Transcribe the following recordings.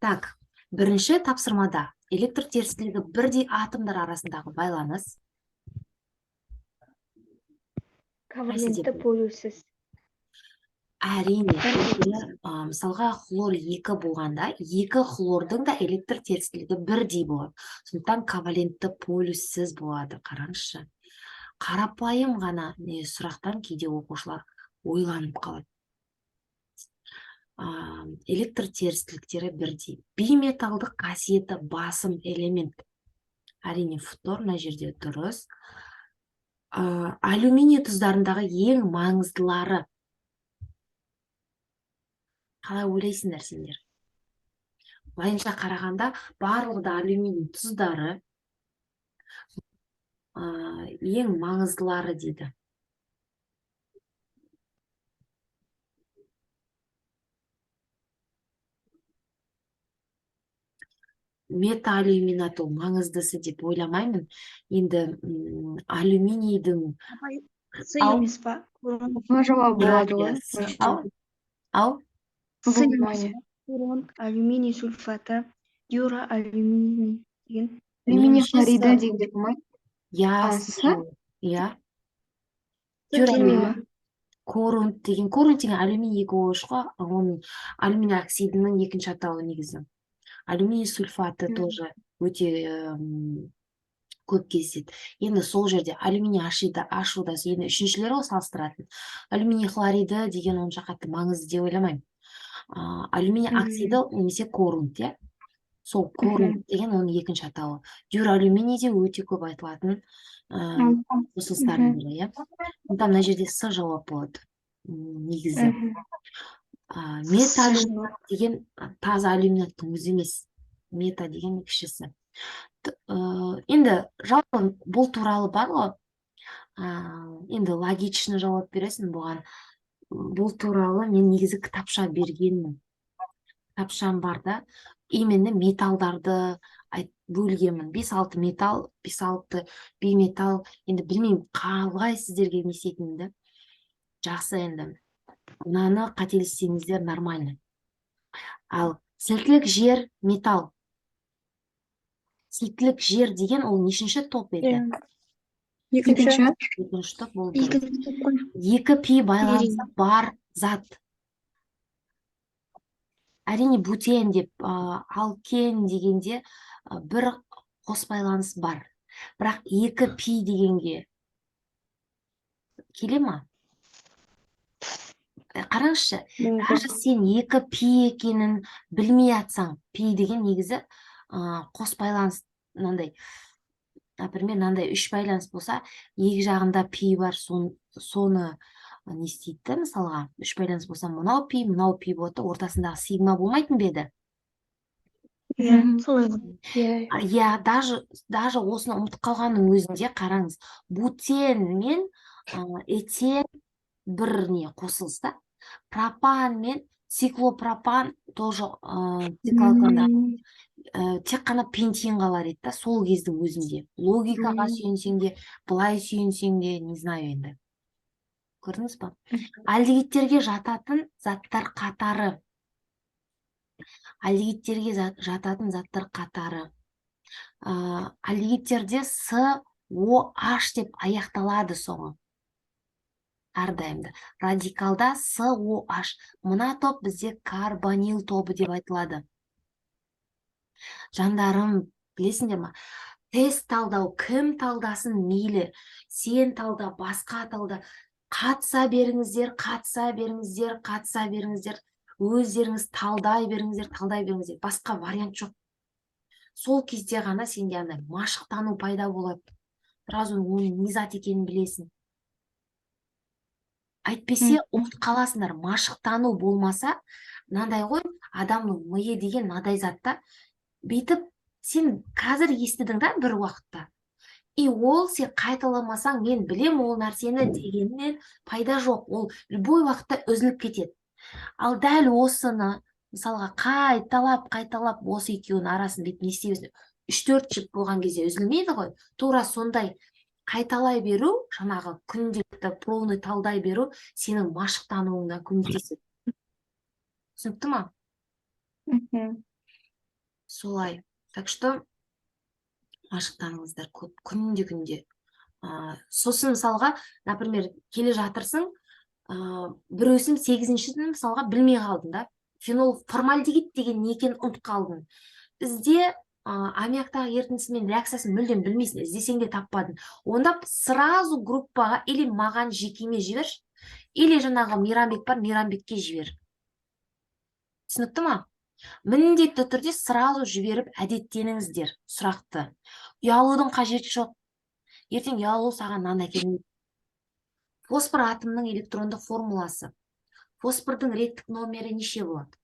Так, бірінші тапсырмада электр терістілігі бірдей атомдар арасындағы байланыс. Ковалентті Деп? полюссіз. Әрине, өйткені, мысалға, хлор екі болғанда, екі хлордың да электр терістілігі бірдей болады. Сондықтан ковалентті полюссіз болады. Қараңызшы. Қарапайым ғана не сұрақтан кейде оқушылар ойланып қалады. Электр терістіліктері бірдей. Бейметалдық қасиеті басым элемент. Әрине, фтор мына жерде дұрыс. Алюминий тұздарындағы ең маңыздылары. Қалай ойлайсыңдар сендер? Былайынша қарағанда, барлығы да алюминий тұздары. Ең маңыздылары дейді. Метаалюминат ол маңыздысы деп ойламаймын. Енді алюминийдің С Ау. емес па? В жауап болады ғой. С, ау, ау. С емес Внимание. па? Корунд, алюминий сульфаты, дюралюминий деген. Алюминий Меніңше, хлориді С. дегендер болмайды. Иә, А, С С? жауап. Иә. С келмей ма? Корунд деген, корунд деген алюминий екі OH қой, оның алюминий оксидінің екінші атауы негізі. Алюминий сульфаты тоже өте көп кездеседі. Енді сол жерде алюминий ашиды, ашуда енді үшіншілері ғой салыстыратын. Алюминий хлориді деген онша қатты маңызды деп ойламаймын. Алюминий оксиді немесе корунд, иә. Сол корунд деген оның екінші атауы. Дюралюминий де өте көп айтылатын қосылыстардың бірі, иә. Сондықтан мына жерде С жауап болады негізі. Металюминат деген таза алюминаттың өзі емес. Мета деген кішісі. Енді жалпы бұл туралы бар ғой. Енді логично жауап бересің бұған. Бұл туралы мен негізі кітапша бергенмін. Кітапшам бар да, именно металдарды бөлгенмін. 5-6 металл, 5-6 бейметалл. Енді білмеймін, қалай сіздерге не істейтінімді. Жақсы енді. Мынаны қателессеңіздер, нормально. Ал сілтілік жер металл. Сілтілік жер деген ол нешінші топ еді? Екінші. Екінші топ болды. Екінші топ қой. Екі пи байланысы бар зат. Әрине, бутен деп, алкен дегенде, бір қос байланыс бар. Бірақ екі пи дегенге келе ма? Қараңызшы, даже сен екі пи екенін білмей атсаң, пи деген негізі, қос байланыс мынандай, например, мынандай үш байланыс болса, екі жағында пи бар, соны не істейді да, мысалға, үш байланыс болса, мынау пи, мынау пи болады да, ортасындағы сигма болмайтын ба еді? Иә, солай ғой. Иә. Иә, даже осыны ұмытып қалғанның өзінде қараңыз, бутен мен, этен бір не қосылыс та. Пропан мен циклопропан тоже, циклоалканда, тек қана пентен қалар еді да, сол кездің өзінде. Логикаға сүйенсең де, былай сүйенсең де, не знаю енді. Көрдіңіз ба? Альдегидтерге жататын заттар қатары. Альдегидтерге жататын заттар қатары. Альдегидтерде С, О, H деп аяқталады соңы. Әрдайымда. Радикалда С, О, H. Мына топ бізде карбонил тобы деп айтылады. Жандарым, білесіңдер ма? Тест талдау, кім талдасын мейлі, сен талда, басқа талда. Қатыса беріңіздер, қатыса беріңіздер, қатыса беріңіздер. Өздеріңіз талдай беріңіздер, талдай беріңіздер. Басқа вариант жоқ. Сол кезде ғана сенде андай машықтану пайда болады. Сразу оның не зат екенін білесің. Әйтпесе ұмытып қаласыңдар. Машықтану болмаса, мынандай ғой, адамның миы деген мынадай зат та. Бүйтіп сен қазір естідің да бір уақытта. И ол сен қайталамасаң, мен білем ол нәрсені дегеннен пайда жоқ. Ол любой уақытта үзіліп кетеді. Ал дәл осыны, мысалға, қайталап, қайталап осы екеуінің арасын бүйтіп не істей берсең, үш-төрт жіп болған кезде үзілмейді ғой. Тура сондай қайталай беру, жаңағы күнделікті полный талдай беру сенің машықтануыңа көмектеседі. Түсінікті ма? Солай. Так что машықтаныңыздар көп, күнде, күнде. Сосын мысалға, например, келе жатырсың, біреусін, сегізіншісін, мысалға, білмей қалдың да. Фенол формальдегид деген не екенін ұмытып қалдың. Бізде аммиактағы ерітіндісімен реакциясын мүлдем білмейсің, іздесең де таппадың. Онда сразу группаға или маған жекеме жіберші, или жаңағы Мейрамбек бар, Мейрамбекке жібер. Түсінікті ма? Міндетті түрде сразу жіберіп әдеттеніңіздер сұрақты. Ұялудың қажеті жоқ. Ертең ұялу саған нан әкелмейді. Фосфор атомының электрондық формуласы. Фосфордың реттік номері неше болады?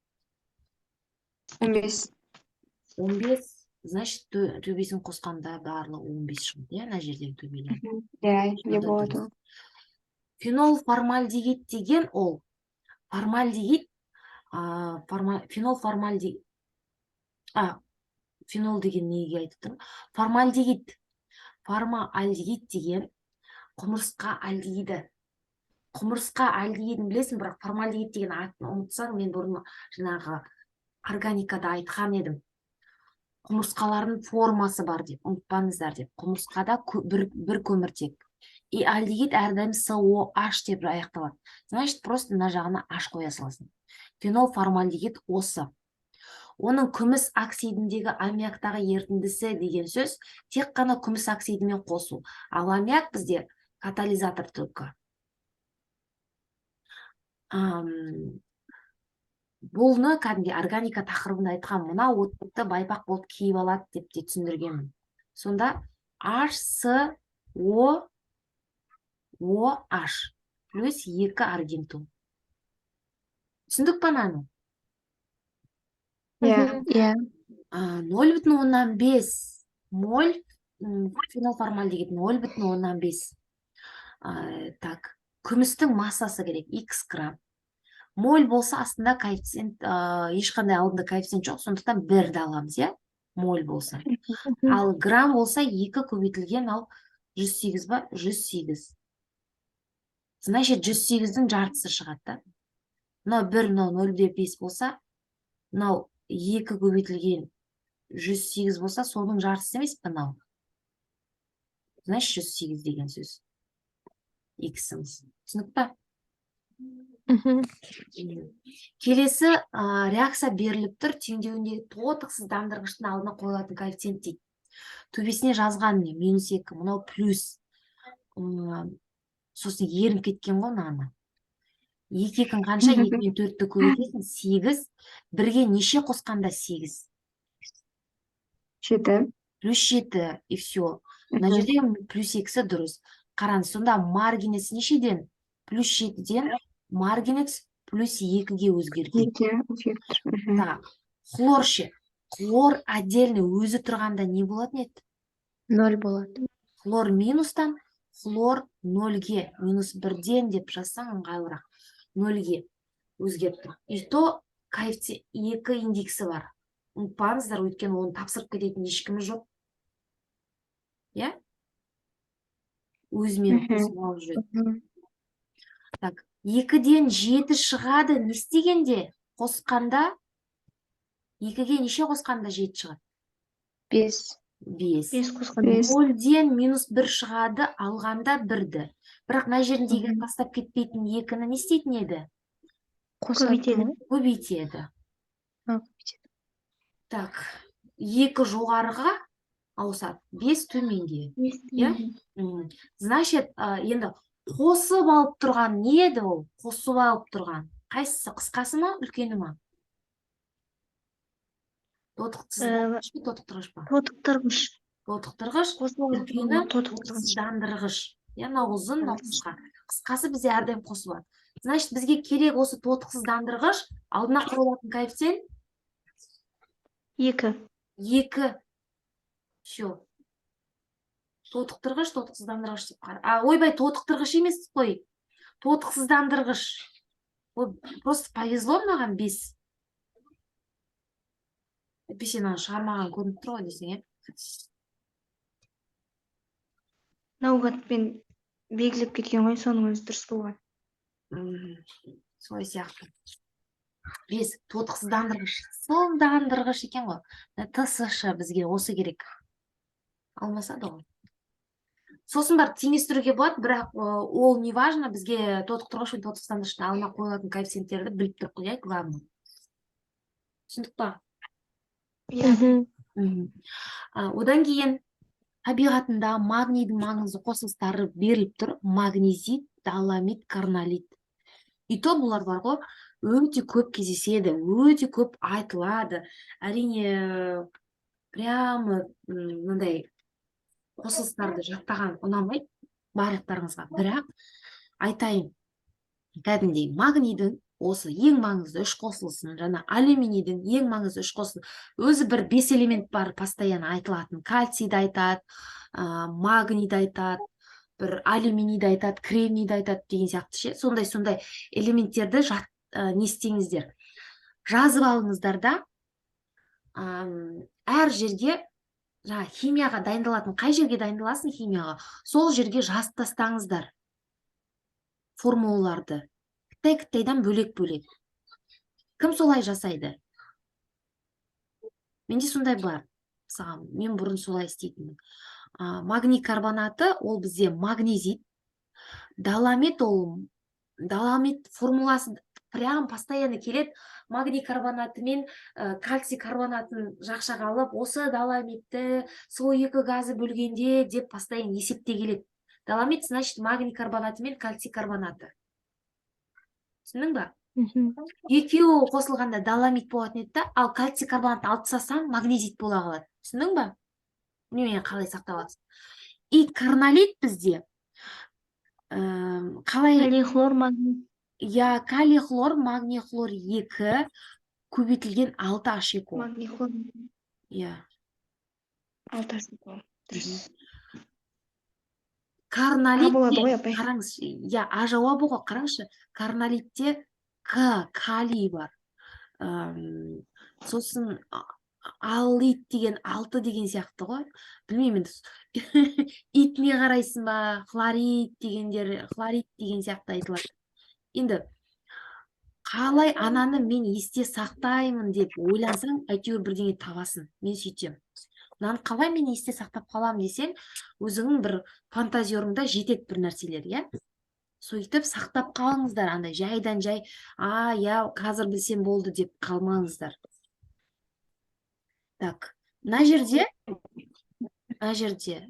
15. 15, значит, төбесін қосқанда барлығы 15 шығады, иә, мына жердегі төбелер. Иә, не Сонда болады дұрыс. ол. Фенол формальдегид деген ол формальдегид, фенол формальдегид, фенол деген неге айтып тұрмын? Формальдегид, формальдегид деген құмырсқа альдегиді. Құмырсқа альдегидін білесің, бірақ формальдегид деген атын ұмытсаң, мен бұрын жаңағы органикада айтқан едім. Құмырсқалардың формасы бар деп, ұмытпаңыздар деп. Құмырсқада бір көміртек. И альдегид әрдайым COH деп аяқталады. Значит, просто мына жағына H қоя саласың. Фенол формальдегид осы. Оның күміс оксидіндегі аммиактағы ерітіндісі деген сөз тек қана күміс оксидімен қосу. Ал аммиак бізде катализатор только. Бұны кәдімгі органика тақырыбында айтқан, мына оттекті байпақ болып киіп алады деп те түсіндіргенмін. Сонда H, С, О, О, H плюс 2 аргентум. Түсіндік па мынаны? Иә. Иә. 0,5 моль фенолформальдегид 0,5. Так, күмістің массасы керек, x грамм. Моль болса, астында коэффициент, ешқандай алдында коэффициент жоқ, сондықтан бірді аламыз, иә? Моль болса. Ал грамм болса, 2 көбейтілген, ал 108 ба? 108. Значит, 108-дің жартысы шығады да. Мынау 1, мынау 0,5 болса, мынау 2 көбейтілген 108 болса, соның жартысы емес пе мынау? Значит, 108 деген сөз. X-іміз. Түсінікті па? Мгм. Келесі реакция беріліп тұр, теңдеуіндегі тотықсыздандырғыштың алдына қойылатын коэффициент дейді. Төбесіне жазған міне минус 2, мынау плюс. Сосын ерініп кеткен ғой мынаны. Екі екің қанша? Екі мен төртті көбейтесің, сегіз. Бірге неше қосқанда сегіз? 7. Плюс 7, и все. Мына жерде плюс екісі дұрыс. Қараңыз, сонда марганец нешеден? Плюс 7-ден марганец плюс 2-ге өзгерген. 2 өзгеріп тұр. Так, хлор ше? Хлор отдельно өзі тұрғанда не болатын еді? 0 болады. Хлор минустан, хлор нөлге, минус бірден деп жазсаң ыңғайлырақ. Нөлге өзгеріп тұр. И то коэффициент 2 индексі бар. Ұмытпаңыздар, өйткені оны тапсырып кететін ешкімі жоқ. Иә? Өзімен қосып алып жүреді. Так, 2-ден 7 шығады, не істегенде? Қосқанда, 2-ге неше қосқанда 7 шығады? 5. 5. 5 қосқанда. 5. Нөлден минус 1 шығады, алғанда 1-ді. Бірақ мына жеріндегі тастап кетпейтін 2-ні не істейтін еді? Көбейтеді. Көбейтеді. А, көбейтеді. Так, 2 жоғарыға ауысады, 5 төменге. Иә? Значит, енді қосып алып тұрған не еді ол? Қосып алып тұрған. Қайсысы, қысқасы ма, үлкені ма? Тотықсыздандырғыш па, тотықтырғыш па? Тотықтырғыш. Тотықтырғыш, Қосып алып үлкені тұрған тотықтырғыш. тотықсыздандырғыш. Иә, мынау ұзын, мынау қысқа. Қысқасы бізде әрдайым қосып алады. Значит, бізге керек осы тотықсыздандырғыш, алдына қойылатын коэффициент 2. 2. Все. Тотықтырғыш, тотықсыздандырғыш деп қара. А, ойбай, тотықтырғыш емес қой. Тотықсыздандырғыш. Ой, просто повезло маған 5. Әйтпесе мынаны шығармаған көрініп тұр ғой десең, иә? Наугадпен белгілеп кеткен ғой, соның өзі дұрыс болған. Солай сияқты. 5. Тотықсыздандырғыш, сыздандырғыш екен ғой. ТСШ, бізге осы керек. Алмасады ғой. Сосын барып теңестіруге болады, бірақ ол не важно, бізге тотықтырғыш пен тотықсыздандырғыштың алдына қойылатын коэффициенттерді біліп тұрып қой, иә, главное. Түсіндік па? Иә. Мгм. Одан кейін табиғатында магнийдің маңызды қосылыстары беріліп тұр: магнезит, доломит, карналлит. И то бұлар бар ғой, өте көп кездеседі, өте көп айтылады. Әрине, прямо мындай қосылыстарды жаттаған ұнамайды барлықтарыңызға, бірақ айтайын, кәдімгідей магнийдің осы ең маңызды үш қосылысын жаңа алюминийдің ең маңызды үш қосылысын, өзі бір бес элемент бар постоянно айтылатын: кальцийді айтады, магнийді айтады, бір алюминийді айтады, кремнийді айтады деген сияқты ше. Сондай элементтерді не істеңіздер, жазып алыңыздар да, әр жерге, жаңа химияға дайындалатын, қай жерге дайындаласың химияға, сол жерге жазып тастаңыздар формулаларды, кіттай кіттайдан бөлек бөлек. Кім солай жасайды? Менде сондай бар. Мысалға, мен бұрын солай істейтінмін. Магний карбонаты ол бізде магнезит, доломит, ол доломит формуласы прям постоянно келеді. Магний карбонаты мен кальций карбонатын жақшаға алып, осы доломитті сол екі газы бөлгенде деп постоянно есепте келеді. Доломит, значит, магний карбонаты мен кальций карбонаты. Түсіндің ба? Мгм. Екеуі қосылғанда доломит болатын еді да, ал кальций карбонатты алып тастасаң, магнезит бола қалады. Түсіндің ба, немен қалай сақтап аласың? И карналлит бізде қалай? Калий хлор, магний. Иә, калий хлор, магний хлор екі көбейтілген алты H екі О. Магний хлор. Иә. Алты H екі О. Дұрыс. Карналлит. А болады ғой, апай. Қараңыз, иә, а жауабы ғой. Қараңызшы, карналлитте к калий бар. Сосын аллит деген алты деген сияқты ғой, білмеймін енді, итіне қарайсың ба, хлорид дегендер, хлорид деген сияқты айтылады. Енді қалай ананы мен есте сақтаймын деп ойлансаң, әйтеуір бірдеңе табасың. Мен сөйтемін: мынаны қалай мен есте сақтап қаламын десең, өзіңнің бір фантазерыңда жетеді бір нәрселер, иә. Сөйтіп сақтап қалыңыздар, андай жайдан жай «а, иә, қазір білсем болды» деп қалмаңыздар. Так, мына жерде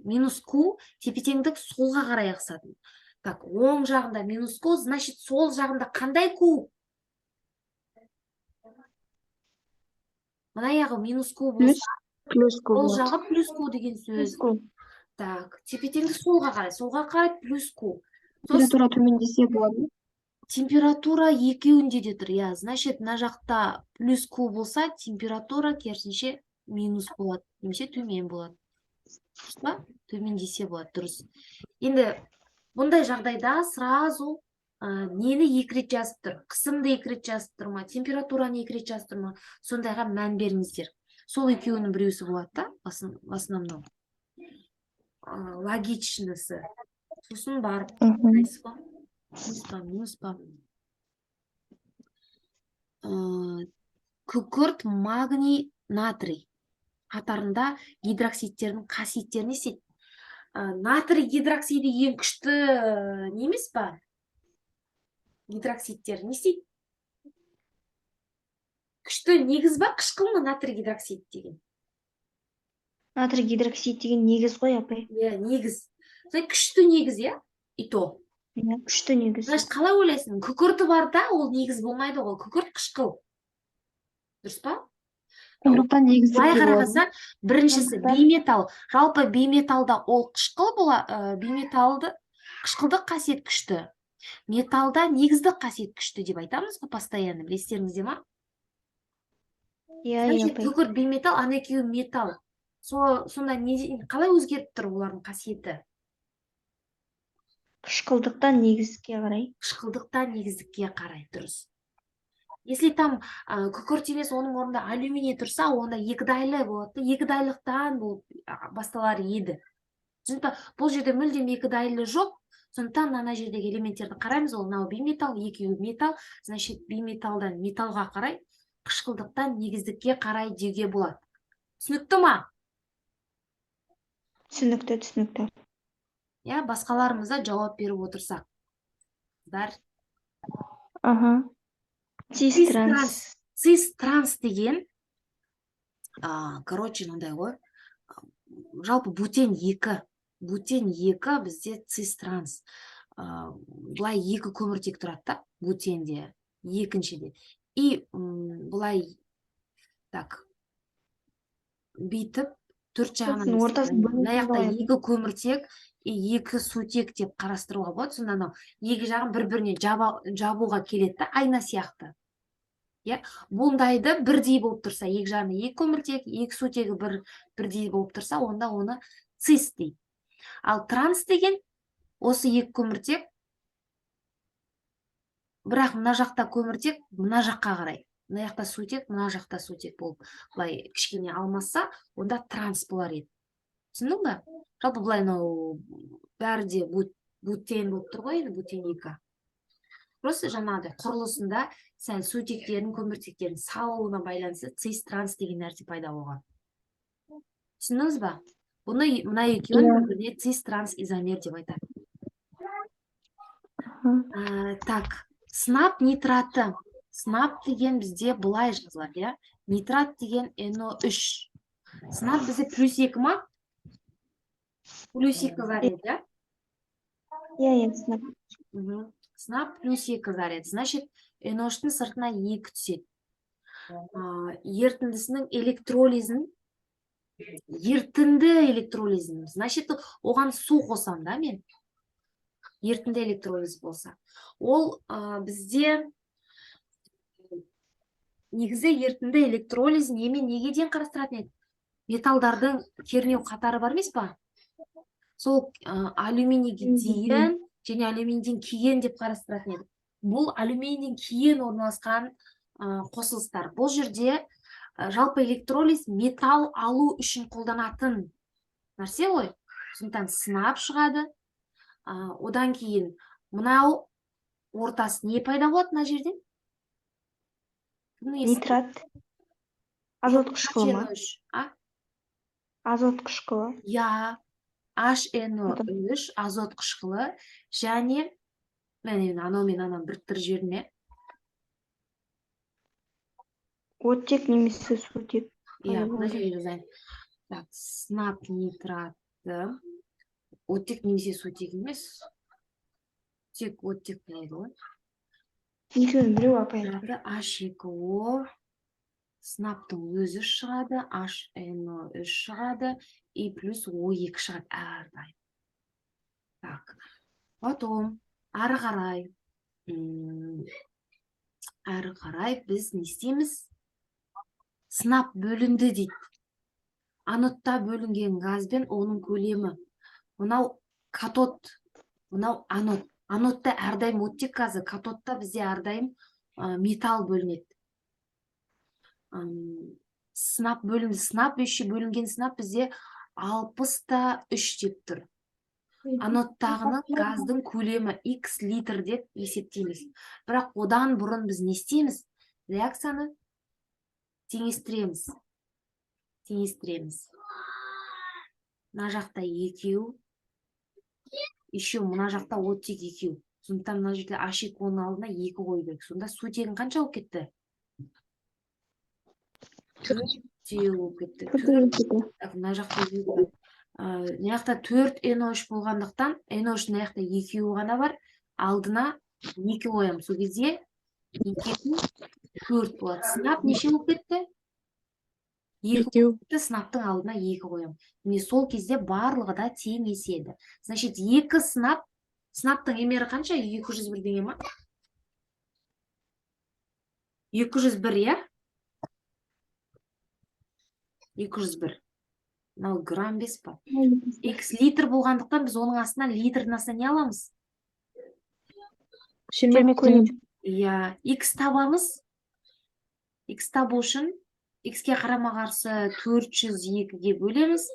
минус q, тепе теңдік солға қарай ағысатын. Так, оң жағында минус q, значит, сол жағында қандай q? Мына жағы минус q болса, Плюс q ол болады. жағы плюс q деген сөз. Q. Так, тепе теңдік солға қарай, солға қарай плюс q. Сосын Температура төмендесе болады. Температура екеуінде де тұр, иә. Значит, мына жақта плюс q болса, температура керісінше минус болады немесе төмен болады. Дұрыс па? Төмендесе болады, дұрыс. Енді бұндай жағдайда сразу нені екі рет жазып тұр? Қысымды екі рет жазып тұр ма? Температураны екі рет жазып тұр ма? Сондайға мән беріңіздер. Сол екеуінің біреусі болады да, в основном. Логичныйсы. Сосын барып қайсы ба? Плюс па, минус па? Күкірт, магний, натрий қатарында гидроксидтердің қасиеттері не істейді? Натрий гидроксиді ең күшті не емес па? Гидроксидтер не істейді? Күшті негіз ба, қышқыл ма натрий гидроксид деген? Натрий гидроксид деген негіз ғой, апай. Иә, негіз. Сонда күшті негіз, иә? И то. Иә, күшті негіз. Значит, қалай ойлайсың? Күкірті бар да, ол негіз болмайды ғой. Күкірт қышқыл. Дұрыс па? Сондықтан негіздікке Былай болады. қарағансаң, біріншісі Сондықтан- бейметалл. Жалпы бейметаллда ол қышқыл бола, бейметаллды қышқылдық қасиет күшті. Металлда негіздік қасиет күшті деп айтамыз ғой постоянно, білесіздеріңізде ма? Иә, Значит, апай. күкірт бейметалл, ана екеуі металл. Сонда не, қалай өзгеріп тұр олардың қасиеті? Қышқылдықтан негізге қарай. Қышқылдықтан негіздікке қарай, дұрыс. Если там күкірт емес, оның орнында алюминий тұрса, онда екідайлы болады да, екідайлықтан болып басталар еді. Түсіндің ба? Бұл жерде мүлдем екідайлы жоқ. Сондықтан ана жердегі элементтерді қараймыз, ол мынау бейметалл, екеуі металл, значит, бейметаллдан металлға қарай, қышқылдықтан негіздікке қарай деуге болады. Түсінікті ма? Түсінікті, түсінікті. Иә, басқаларымыз да жауап беріп отырсақ. Қыздар. Аха. Цис Цис транс. Транс. Цис транс деген, короче, мынандай ғой. Жалпы бутен 2. Бутен 2 бізде цис транс. Былай екі көміртек тұрады да, бутенде, екіншіде. И былай, так, бүйтіп төрт жағынан Сосын ортасын мына жақта бөліп екі көміртек и екі сутек деп қарастыруға болады. Сонда анау екі жағын бір біріне жабуға келеді да, айна сияқты. Иә, бұндайды бірдей болып тұрса, екі жағында екі көміртек, екі сутегі бірдей болып тұрса, онда оны цис дейді. Ал транс деген осы екі көміртек, бірақ мына жақта көміртек мына жаққа қарай, мына жақта сутек, мына жақта сутек болып былай кішкене алмасса, онда транс болар еді. Түсіндің ба? Жалпы былай мынау бәрі де бутен болып тұр ғой енді, бутен 2. Просто жаңағыдай құрылысында сәл сутектерін, көміртектерін салуына байланысты цис транс деген нәрсе пайда болған. Түсіндіңіз ба? Бұны мына екеуін Иә. бір біріне цис транс изомер деп айтады. Аха. Так, сынап нитраты. Сынап деген бізде былай жазылады, иә? Нитрат деген NO3. Сынап бізде плюс 2 ма? Плюс 2 заряд, иә? Иә, сынап. Мгм. Сынап плюс 2 заряд. Значит, NO3-тің сыртына 2 түседі. Ерітіндісінің электролизін, ерітінді электролизін, значит, оған су қосам да мен. Ерітінді электролиз болса. Ол бізде негізі ерітінді электролиз немен неге дейін қарастыратын еді? Металдардың кернеу қатары бар емес па? Сол алюминийге дейін және алюминийден кейін деп қарастыратын еді. Бұл алюминийден кейін орналасқан қосылыстар. Бұл жерде жалпы электролиз металл алу үшін қолданатын нәрсе ғой. Сондықтан сынап шығады. Одан кейін мынау ортасы не пайда болады мына жерде? Кімнің есінде? Нитрат. Азот қышқылы ма? HNO3, а? Азот қышқылы. Иә, HNO3 азот қышқылы және міне мен анау мен ананы біріктіріп жібердім, иә? Оттек немесе сутек. Иә, Пайда мына болады. жерге жазайын. Так, сынап нитраты. Оттек немесе сутек емес. Тек оттек болады ғой. Екеуінің біреуі, апай. Нитраты H2O, сынаптың өзі шығады, HNO3 шығады и плюс O2 шығады әрдайым. Так, потом ары қарай біз не істейміз? Сынап бөлінді дейді. Анодта бөлінген газбен оның көлемі. Мынау катод, мынау анод. Анодта әрдайым оттек газы, катодта бізде әрдайым металл бөлінеді. Сынап бөлінді, сынап еще бөлінген сынап бізде 60,3 деп тұр. Анодтағының газдың көлемі x литр деп есептейміз. Бірақ одан бұрын біз не істейміз? Реакцияны теңестіреміз. Теңестіреміз. Мына жақта екеу, еще мына жақта оттек екеу. Сондықтан мына жерде H2-ның алдына 2 қою керек. Сонда сутегің қанша болып кетті? Төртеу болып кетті. Төртеу кетті. Так, мына жақта екі. Мына жақта 4 NO3 болғандықтан, NO3 мына жақта екеуі ғана бар. Алдына 2 қоямын. Сол кезде екі төрт болады. Сынап неше болып кетті? Екі Екеу. кетті, сынаптың алдына 2 қоямын. Міне, сол кезде барлығы да теңеседі. Значит, екі сынап, сынаптың МР қанша? 200 бірдеңе ма? 201, иә? 201. Мынау грамм бес па? X литр болғандықтан, біз оның астына, литрдің астына не аламыз? Шелмек көлем. Иә, X табамыз. X табу үшін X-ке қарама-қарсы 402-ге бөлеміз.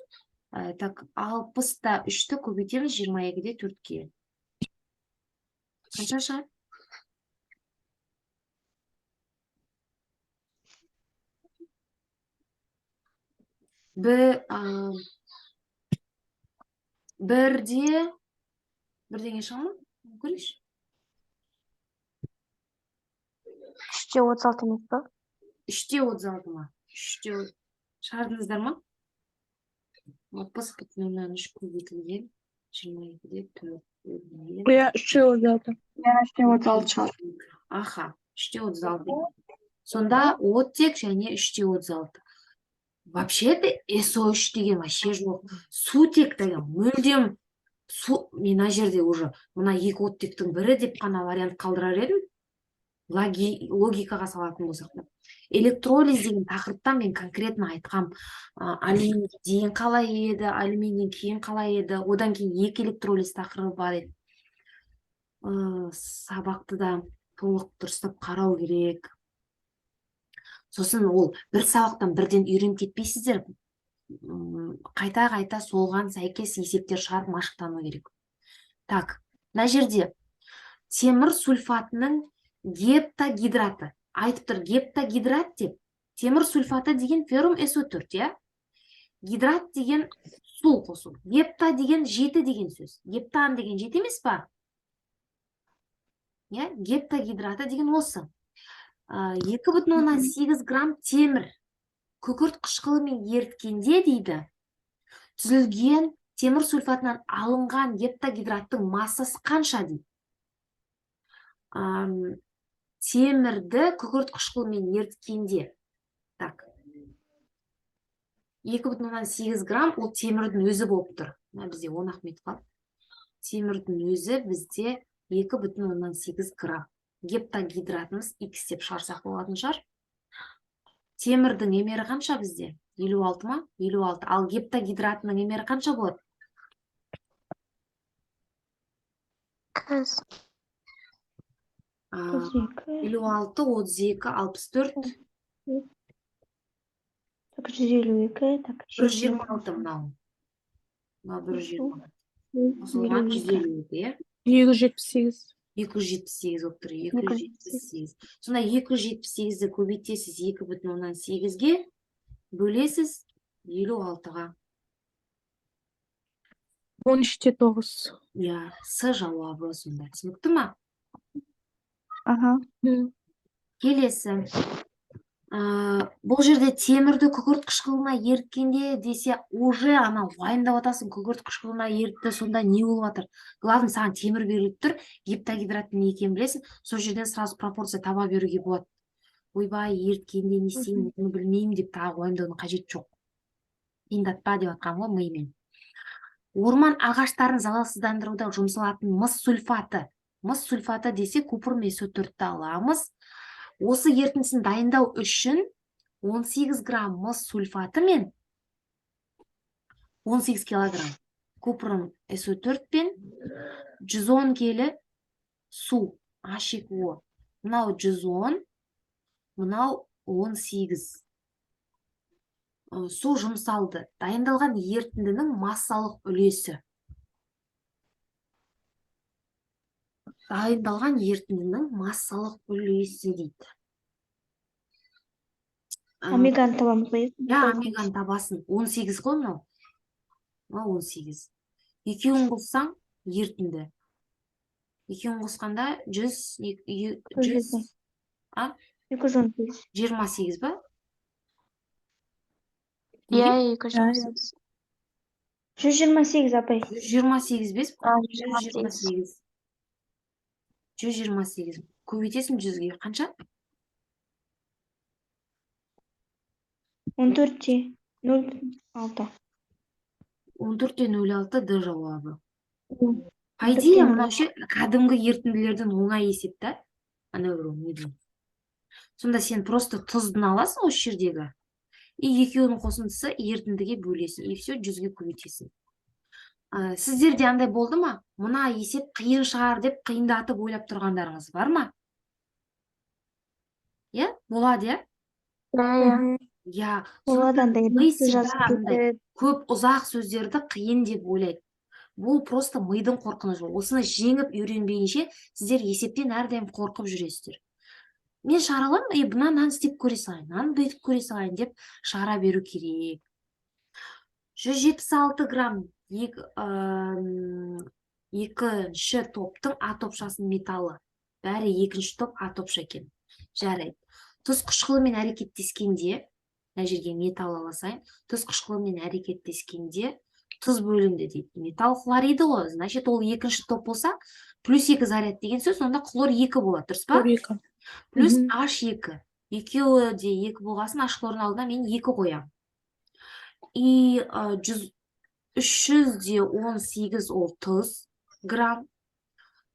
Так, 60,3-ті көбейтеміз 22-де 4-ке. Қанша шығады? Бірде бірдеңе шыға ма? Көрейікші. 3,36 емес па? 3,36 ма? Үште шығардыңыздар ма? 60,3 көбейтілген 22,4 бөлінген Иә, 3,36. Иә, 3,36 шығар. Аха, 3,36. Сонда оттек және 3,36. Вообще-то СО3 деген вообще жоқ. Сутек деген мүлдем су. Мен мына жерде уже мына екі оттектің бірі деп қана вариант қалдырар едім. Логикаға салатын болсақ та. Электролиз деген тақырыпта мен конкретно айтқам, алюминийге дейін қалай еді, алюминийден кейін қалай еді, одан кейін екі электролиз тақырыбы бар еді. Сабақты да толық дұрыстап қарау керек. Сосын ол бір сабақтан бірден үйреніп кетпейсіздер. Қайта-қайта соған сәйкес есептер шығарып машықтану керек. Так, мына жерде темір сульфатының гептагидраты. Айтып тұр гептагидрат деп. Темір сульфаты деген феррум СО4, иә? Гидрат деген су қосу. Гепта деген жеті деген сөз. Гептан деген жеті емес па? Иә, гептагидраты деген осы. 2,8 грамм темір күкірт қышқылымен еріткенде дейді, түзілген темір сульфатынан алынған гептагидраттың массасы қанша дейді. Темірді күкірт қышқылымен еріткенде, так, 2,8 грамм ол темірдің өзі болып тұр. Мына бізде он ақ минут қалды. Темірдің өзі бізде 2,8 грамм. Гептагидратымыз X деп шығарсақ болатын шығар. Темірдің емері қанша бізде? 56 ма? 56. Ал гептагидратының емері қанша болады? Қыз. 32. 56, 32, 64. Так, 152, так, 126 мынау. Мынау 126. Қосылған 152, иә? 278. 278 болып тұр, 278. Сонда 278-ді көбейтесіз 2,8-ге, бөлесіз 56-ға. 13,9. Иә, С жауабы сонда. Түсінікті ма? Аха. Келесі. Бұл жерде темірді күкірт қышқылына еріткенде десе, уже ана уайымдап атасың, күкірт қышқылына ерітті, сонда не болып жатыр? Главное, саған темір беріліп тұр, гептагидраттың не екенін білесің, сол жерден сразу пропорция таба беруге болады. Ойбай, еріткенде не істеймін, оны білмеймін деп тағы уайымдаудың қажеті жоқ. Қиындатпа деп жатқан ғой мимен. Орман ағаштарын залалсыздандыруда жұмсалатын мыс сульфаты. Мыс сульфаты десе, купрум СО4-ті аламыз. Осы ерітіндісін дайындау үшін 18 грамм мыс сульфаты мен 18 килограмм купрум СО4 пен 110 келі су H2O. Мынау 110, мынау 18. Су жұмсалды. Дайындалған ерітіндінің массалық үлесі. Дайындалған ерітіндінің массалық үлесі дейді. Омеганы табамыз ғой, иә? Иә, омеганы табасың. 18 қой мынау. Мынау 18. Екеуін қоссаң ерітінді. Екеуін қосқанда жүз, Жүз жүз, а? 218. 28 ба? Иә, Неге? 228. 128, апай. 128 бес? А, 128. 128. Көбейтесің 100-ге. Қанша? 14,06. 14,06 Д жауабы. По Он идее, төртте нөл мынау ше кәдімгі ерітінділерден оңай есеп та. Ана бір неден. Сонда сен просто тұздың аласың осы жердегі. И екеуінің қосындысы ерітіндіге бөлесің. И все, 100-ге көбейтесің. Сіздерде андай болды ма? Мына есеп қиын шығар деп қиындатып ойлап тұрғандарыңыз бар ма? Иә, болады, иә? Иә, иә. Иә, Болады сондықтан андай ми сөз всегда жазып андай кетіп. көп ұзақ сөздерді қиын деп ойлайды. Бұл просто мидың қорқынышы. Осыны жеңіп үйренбейінше, сіздер есептен әрдайым қорқып жүресіздер. Мен шығара аламын, и мынаны істеп көре салайын, мынаны бүйтіп көре салайын деп шығара беру керек. 176 грамм екінші топтың А топшасының металлы. Бәрі екінші топ, А топша екен. Жарайды. Тұз қышқылымен әрекеттескенде, мына жерге металл ала салайын, тұз қышқылымен әрекеттескенде тұз бөлінді дейді. Металл хлориді ғой, значит, ол екінші топ болса, плюс 2 заряд деген сөз, онда хлор 2 болады, дұрыс па? Хлор 2. Плюс Мгм. H2. Екеуі де 2 болғасын, H хлордың алдына мен 2 қоямын. И 318 ол тұз грамм.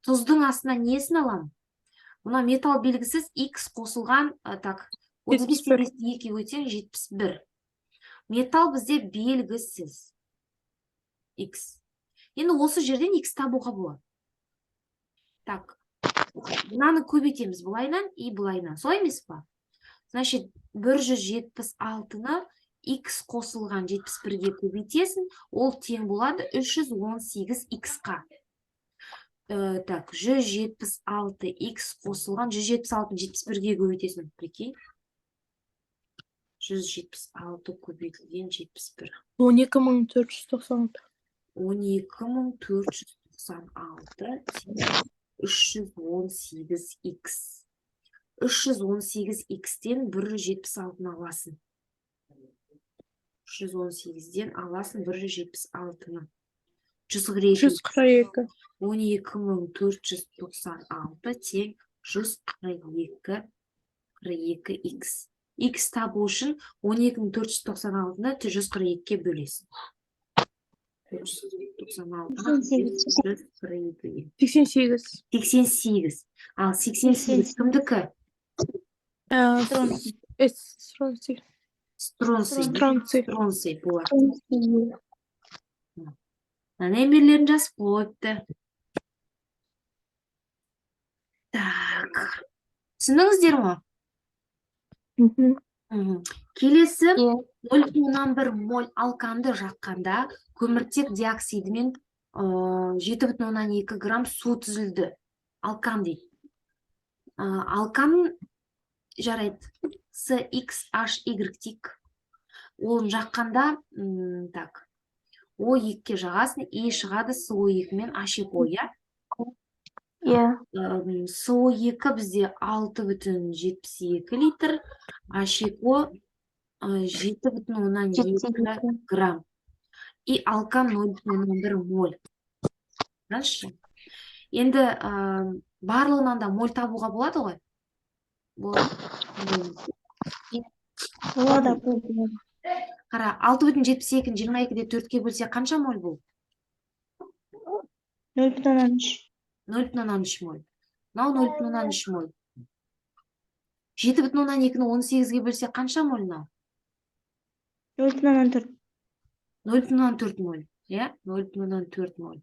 Тұздың астына несін аламын? Мына металл белгісіз, X қосылған, так, 35 71. 2-ге өтсең, 71. Металл бізде белгісіз. X. Енді осы жерден X табуға болады. Так, мынаны көбейтеміз былайынан и былайынан. Солай емес па? Значит, 176-ны X қосылған 71-ге көбейтесің, ол тең болады 318 X-қа. Так, 176 X қосылған 176-ны 71-ге көбейтесің, прикинь. 176 көбейтілген 71. 12 496. 12 496 тең 318 X. 318 X-тен 176-ны аласың. 318-ден аласың 176-ны. 142. 142. 12 496 тең 142, 42 X. X табу үшін 12 496-ны 142-ге бөлесің. 496-ны 142-ге. 88. 88. Ал 88 кімдікі? Стронций. Стронций. Стронций. Стронций. Стронций болады. Мына нөмірлерін жазып қойыпты. Так. Түсіндіңіздер ме? Мгм. Келесі Иә. 0,1 моль алканды жаққанда көміртек диоксидімен 7,2 грамм су түзілді. Алкан дейді. Алкан жарайды. CXHY дейік. Оны жаққанда, так, О екіге жағасың, И шығады, СО2 мен H2O, иә? Иә. СО2 бізде 6,72 литр, H2O 7,2 Жеті екі. грамм. И алкан 0,1 моль. Қараңызшы. Енді барлығынан да моль табуға болады ғой? Болады. Болады, болады. Қара, 6,72-ні 22-де 4-ке бөлсе, қанша моль бұл? 0,3. 0,3 моль. Мынау 0,3 моль. 7,2-ні 18-ге бөлсе, қанша моль мынау? 0,4. 0,4 моль. Иә, 0,4 моль.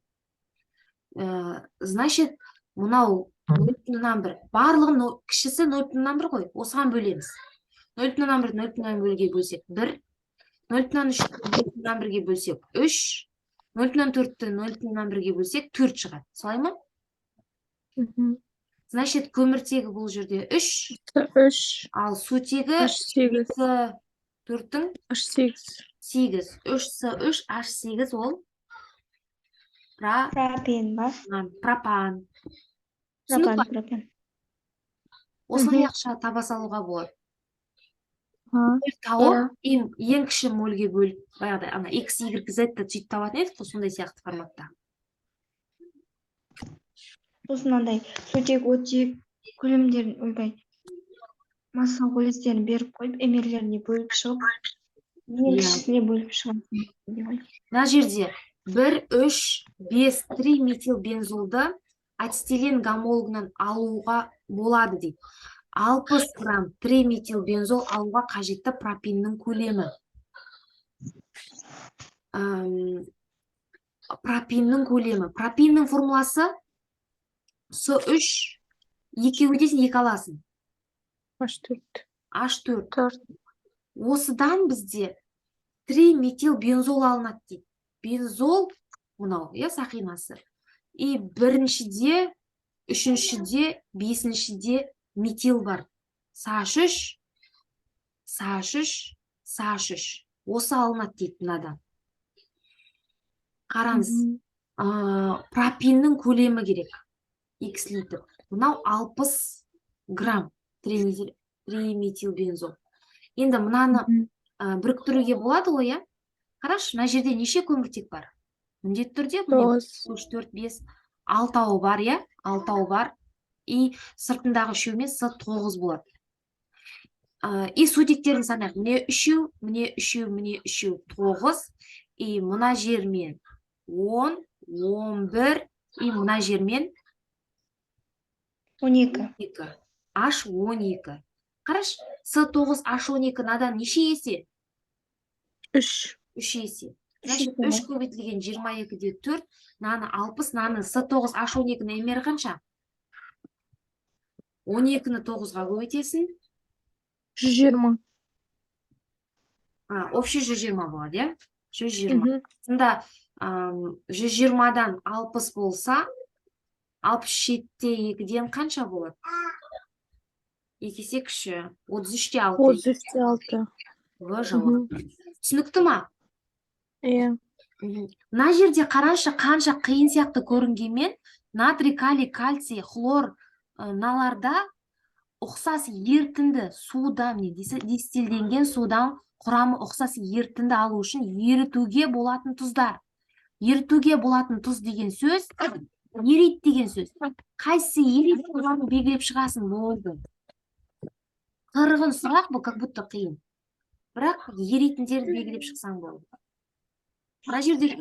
Значит, мынау 0,1. Барлығын кішісі 0,1 ғой. Осыған бөлеміз. 0,1 0,1-ге бөлсек 1. 0,3 0,1-ге бөлсек 3. 0,4-ті 0,1-ге бөлсек 4 шығады. Солай ма? Мгм. Значит, көміртегі бұл жерде 3, 3. ал сутегі H8. С 4-тің H8. 8. 3 С 3 H 8 ол Пропен ба? пропан. Түсіндік Пропан, па? пропан. Осылай ақша таба салуға болады. Ага. Моль тауып, ең кіші мольге бөліп, баяғыдай ана x, y, z ті сөйтіп табатын едік қой, сондай сияқты форматта. Сосын андай сутек, оттек көлемдерін, ойбай, массалық үлестерін беріп қойып, мр-леріне бөліп шығып, ең кішісіне бөліп шығасың деп ғой. Мына жерде 1, 3, 5 триметилбензолды ацетилен гомологынан алуға болады дейді. 60 грамм триметилбензол алуға қажетті пропиннің көлемі. Пропиннің көлемі. Пропиннің формуласы С3, екеуі десін, екі аласың. H4. H4. 4. Осыдан бізде триметилбензол алынады дейді. Бензол Мынау, иә, сақинасы. И біріншіде, үшіншіде, бесіншіде метил бар. CH3, CH3, CH3. Осы алынады дейді мынадан. Қараңыз, пропиннің көлемі керек. X литр. Мынау 60 грамм триметилбензол. Енді мынаны біріктіруге болады ғой, иә? Қарашы, мына жерде неше көміртек бар? Міндетті түрде міне 9. 3, 4, 5, алтауы бар, иә? Алтауы бар. И сыртындағы үшеумен С 9 болады. И сутектерін санайық. Міне үшеу, міне үшеу, міне үшеу, 9. И мына жермен 10, 11, и мына жермен 12. 2. H 12. Қарашы, С 9 H 12 мынадан неше есе? 3. 3 есе. Үш Значит, есе. 3 көбейтілген 22-де 4, мынаны 60, мынаны С 9 H 12-нің МР қанша? 12-ні 9-ға көбейтесің. 120. А, общий 120 болады, иә? 120. Сонда 120-дан 60 болса, 67-те 2-ден қанша болады? 2 есе кіші. 33-те 6. 33-те 6. В жауап. Түсінікті ма? Иә. Мына жерде қараңызшы, қанша қиын сияқты көрінгенмен, натрий, калий, кальций, хлор, мыналарда ұқсас ерітінді судан, міне, дистилденген судан құрамы ұқсас ерітінді алу үшін ерітуге болатын тұздар. Ерітуге болатын тұз деген сөз ериді деген сөз. Қайсысы ериді, соларды белгілеп шығасың, болды. Қырғын сұрақ бұл, как будто қиын. Бірақ еритіндерді белгілеп шықсаң болды. Мына жерде